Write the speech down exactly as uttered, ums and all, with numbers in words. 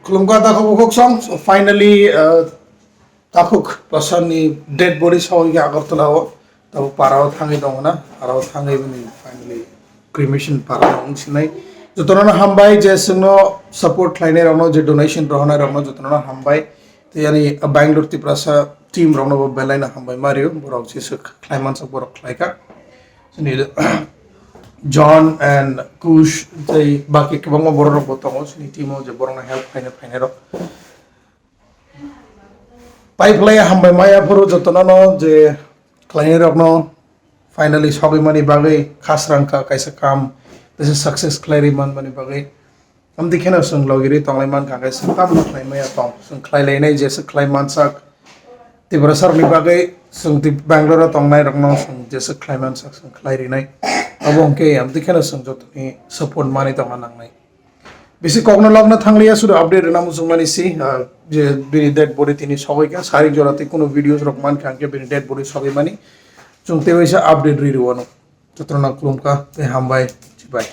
Khulumkha takhuk bukhuk song. So finally, uh, takhuk Prasad ni dead body sogwi kha Agartala o. Tabuk para o thangwi tongo na, para o thangwi bini finally cremation para o wng sinai. Jotono no hambai je chwngno support khlainai rokno, je donation rohonai rokno jotono no hambai. Tei ani Bangalore Tiprasa team rokno bo belai no hambai ma rio, borok je swk khlai mansak borok khlai kha. Chini John and Kush tei baki kwbangma borok rok bo tongo chini team o je borok no help khlaina phainai rok. Pai phlai hambai maya phuru jotono no je khlainai rokno finally sogwi mani bagwi khasrang kha kaisa kam, kaisa success khlai ri man mani bagwi. Amtwi kheno chwng logi ri tonglai man kha, kaisa kam no khlai maya tong, chwng khlai lainai jesa khlai mansak. Tiprasa rokni bagwi chwng twi Bangalore o tongnai rokno chwng jesa khlai mansak chwng khlai rinai. Abo hwnkhe amtwi kheno chwng jotoni support mani tongna nangnai. Bisi kokno lokna thangliya, sudu update rwna muchungmani si, ah, je bini dead body tini sogwi kha, sarik jora tei kuno videos rok mankha hwnkhe bini dead body sogwi mani. Chwng tei waisa update ri rwano. Jotono khulumkha tei hambai, chibai.